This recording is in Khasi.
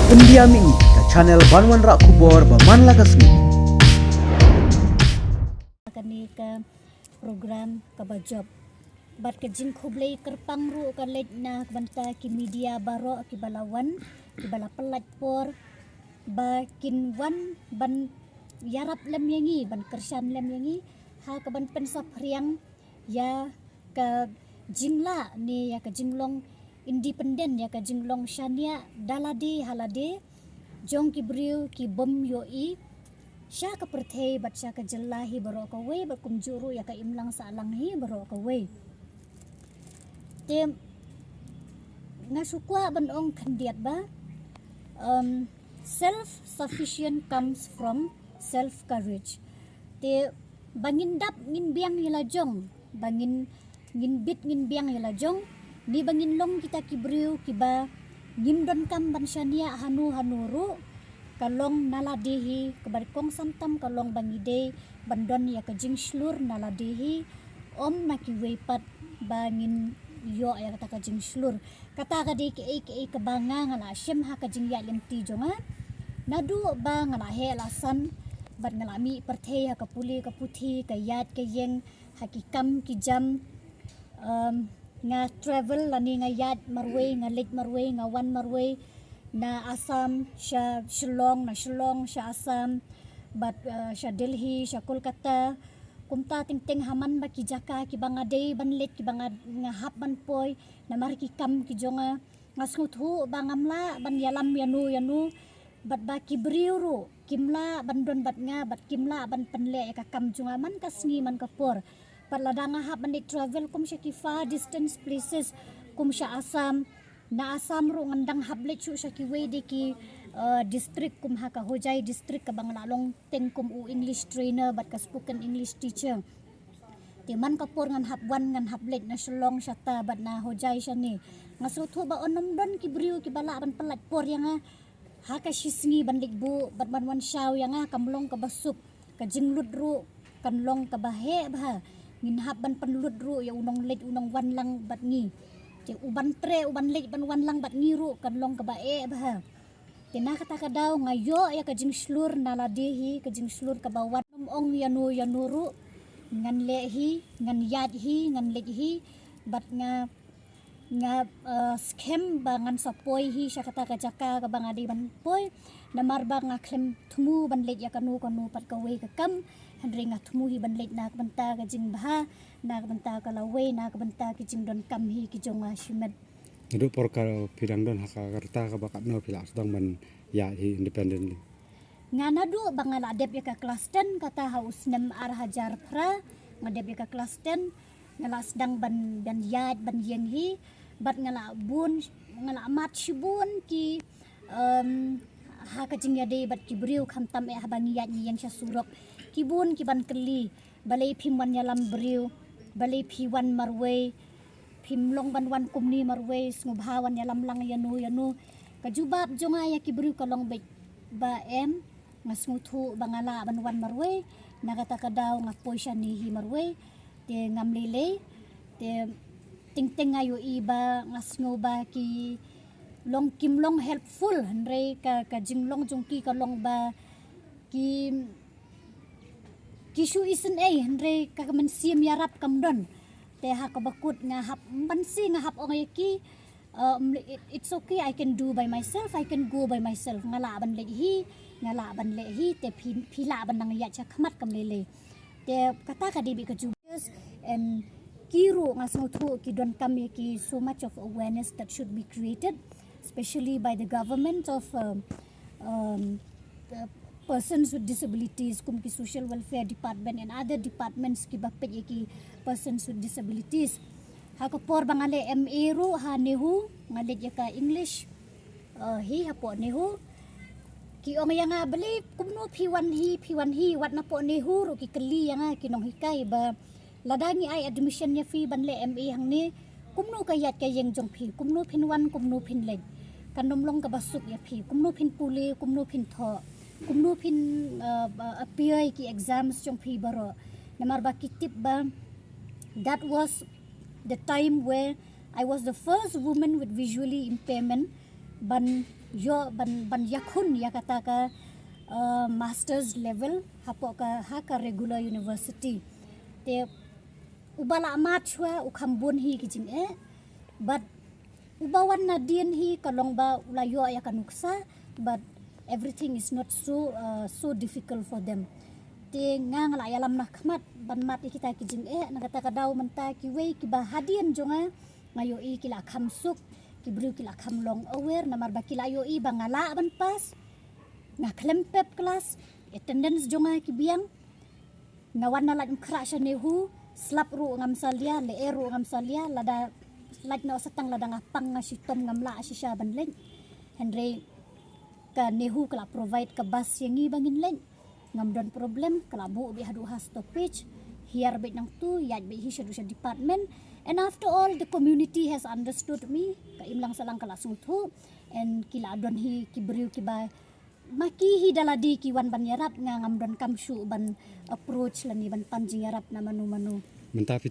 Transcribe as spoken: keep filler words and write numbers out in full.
India Mini, ka channel ban wanrah khubor ba man la ka sngi. Kane ka program kaba jop. Bad ka jingkhublei kyrpang ruh ka leit na ka bynta ki media baroh kiba la wan, kiba la pynlait por, ba kin wan ban ïarap lem ïa ngi, ban kyrshan lem ïa ngi, ha ka ban pynsaphriang ïa ka jinglah ne ïa ka jinglong independent, ïa ka jinglong shaniah da lade ha lade jong ki briew ki bym ïohi sha ka pyrthei bad sha ka jylla hi baroh kawei, bad kumjuh ruh ïa ka imlang sahlang hi baroh kawei. Te nga shu kwah ban ong khyndiat ba, um, self sufficient comes from self courage. Te ba ngin dap ngin biang ïa la jong, ba ngin, ngin bit ngin biang ïa la jong, ne ba ngin long kita ki briew kiba ngim donkam ban shaniah hano hano ruh, ka long na lade hi, kaba kongsan tam ka long ba ngi dei ban don ïa ka jingshlur na lade hi, ym na kiwei pat ba ngin ïoh ïa kata ka jingshlur. Kata ka dei kaei kaei kaba nga, nga la shim ha ka jingïaid lynti jong nga. Naduh ba nga la heh la san, bad nga la mih pyrthei ha ka pule ka puthi, ka ïaid ka ïeng, ha ki kam ki jam. Um, nga travel lane nga ïaid marwei, nga leit marwei, nga wan marwei, na Assam sha Shillong, na Shillong sha Assam, bad, uh, sha Delhi, sha Kolkata. Kumta teng teng ha man ba ki jaka kiba nga dei ban leit, kiba nga, nga hap ban poi, namar ki kam ki jong nga. Nga sngewthuh ba ngam lah ban ïalam ïano ïano, bad ba ki briew ruh kim lah ban don bad nga, bad kim lah ban pynleh ïa ka kam jong nga man ka sngi man ka por. Bad lada nga hap ban leit travel kum sha ki far distance places, kum sha Assam, na Assam ruh ngan dang hap leit shuh sha kiwei de ki, uh, district, kum ha ka Hojai district kaba nga la long teng kum u English trainer bad ka spoken English teacher. Te man ka por ngan hap wan ngan hap leit na Shillong shata bad na Hojai shane. Nga sngewthuh ba un ym don ki briew kiba lah ban pynlait por ïa nga ha ka shi sngi ban leit buh bad ban wan shaw ïa nga, kam long kaba suk. Ka jinglut ruh kan long kaba heh bha. Ngin hap ban pynlut ruh ïa u nongleit u nongwan lang bad ngi. Te u ban treh u ban leit ban wan lang bad ngi ruh kan long kaba eh bha. Te na kata ka daw nga ïoh ïa ka jingshlur na lade hi, ka jingshlur kaba wat, ym ong ïano ïano ruh, ngan leh hi, ngan ïaid hi, ngan leit hi, bad nga, nga, uh, skhem ba ngan sa poi hi sha kata ka jaka kaba nga dei ban poi. Namar ba nga khlem thmu ban leit ïa kano kano pat kawei ka kam, hynrei nga thmu hi ban leit na ka bynta ka jingbha, na ka bynta ka lawei, na ka bynta ki jingdonkam hi ki jong nga shimet. Naduh por ka phi dang don ha ka rta kaba katno phi la sdang ban ïaid hi independently? Nga naduh ba nga la dep ïa ka klas ten, kata ha u snem ar hajar phra, nga dep ïa ka klas ten, nga la sdang ban, ban ïaid ban ïeng hi, bad nga la bun, nga la mad shibun ki, um, ha ka jingïadei bad ki briew, khamtam eh haba ngi ïaid ngi ïeng sha surok. Ki bun ki ban kylli, balei phim wan ïalam briew, balei phi wan marwei, phim long ban wan kumne marwei, sngewbha wan ïalam lang ïano ïano. Ka jubab jong nga ïa ki briew ka long beit ba em, nga sngewthuh ba nga lah ban wan marwei, na kata ka daw nga poi shane hi marwei. Te ngam lei lei, te teng teng nga ïohi ba nga sngew ba ki long kim long helpful, hynrei ka, ka jinglong jong ki ka long ba ki, ki shu isynei, hynrei ka mynsiem ïarap kam don. Te ha kaba kut nga hap, ban si nga hap ong ïa ki, um, it, it's okay, I can do by myself, I can go by myself. Nga lah ban leit hi, nga lah ban leh hi, te phi, phi lah ban nang ïaid shakhmat, kam lei lei. Te kata ka dei beit ka jubab. And ki ruh nga sngewthuh ki donkam ïa ki so much of awareness that should be created, especially by the government of, um, um, uh, persons with disabilities, kum ki social welfare department and other departments kiba peit ïa ki persons with disabilities. Ha ka por ba nga leh M A ruh ha NEHU, nga leit ïa ka English, uh, hi hapoh NEHU. Ki ong ïa nga, balei kumno phi wan hi, phi wan hi, wat napoh NEHU ruh ki kylli ïa nga ki nonghikai ba lada ngi ai admission ïa phi ban leh M A hangne, kumno ka ïaid ka ïeng jong phi, kumno phin wan, kumno phin leit. Kan ym long kaba suk ïa phi, kumno phin pule, kumno phin thoh, kumno phin, uh, uh, appear ïa ki exams jong phi baroh. Namar ba ki tip ba that was the time where I was the first woman with visually impairment ban ïoh ban ban ïakhun ïa kata ka uh, master's level hapoh ka ha ka regular university. Te uba la mad shuwa u kham bun hi ki jingeh, but uba wan nadien hi ka long ba u la ïoh ïa ka nuksa, but everything is not so uh, so difficult for them. Te nga nga la ïalam na khmat ban mad ïa kita ki jingeh, na kata ka daw mynta kiwei kiba hadien jong nga nga ïohi ki la kham suk, ki briew ki la kham long aware namar ba ki la ïohi ba nga lah ban pass, nga khlem pep klas, attendance jong nga ki biang, nga wan na lait umkhrah sha NEHU, slap ruh ngam salia, lyer ruh ngam salia, lada lait na u satang lada nga pang nga shitom ngam lah shisha ban leit. Hynrei ka NEHU ka la provide ka bus ïa ngi ba ngin leit. Ngam don problem, ka la buh beit haduh ha stoppage, hiar beit nangtu, ïaid beit hi shaduh sha department. And after all, the community has understood me, ka imlang sahlang ka la sngewthuh, and ki la don hi ki briew kiba ma ki hi da lade ki wan ban ïarap, nga ngam don kam shuh ban approach lane ban pan jingïarap na mano mano. Mynta phi